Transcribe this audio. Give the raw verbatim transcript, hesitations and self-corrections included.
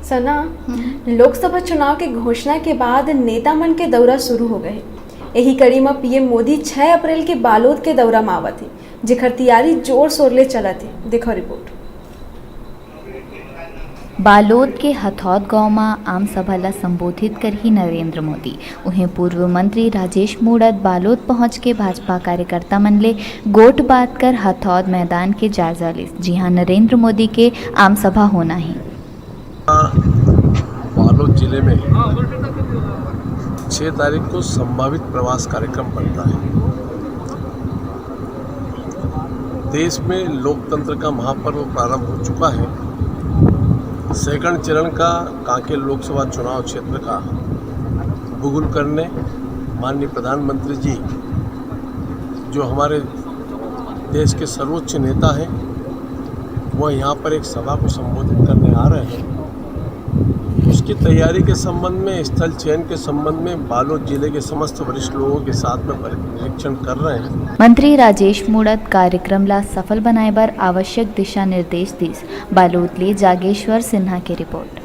सना, लोकसभा चुनाव के घोषणा के बाद नेता मन के दौरा शुरू हो गए हे। यही कड़ी म पीएम मोदी छह अप्रैल के बालोद के दौरा म आवत हे, जेकर तैयारी जोर शोर ले चलत हे। देखो रिपोर्ट। बालोद के हथौद गांव म आम सभा ल संबोधित करही नरेंद्र मोदी। उहें, पूर्व मंत्री राजेश मूणत बालोद पहुंच के भाजपा कार्यकर्ता मन ले गोठ बात कर हथौद मैदान के जायजा लिस, जिहां नरेंद्र मोदी के आम सभा होना हे। बालोद जिले में छह तारीख को संभावित प्रवास कार्यक्रम बनता है। देश में लोकतंत्र का महापर्व प्रारंभ हो चुका है। सेकंड चरण का कांकेर लोकसभा चुनाव क्षेत्र का बुगुल करने माननीय प्रधानमंत्री जी, जो हमारे देश के सर्वोच्च नेता हैं, वह यहाँ पर एक सभा को संबोधित करने आ रहे हैं। उसकी तैयारी के संबंध में, स्थल चयन के संबंध में बालोद जिले के समस्त वरिष्ठ लोगों के साथ में निरीक्षण कर रहे हैं। मंत्री राजेश मूणत कार्यक्रम ला सफल बनाए बर आवश्यक दिशा निर्देश दिस। बालोद ले जागेश्वर सिन्हा के रिपोर्ट।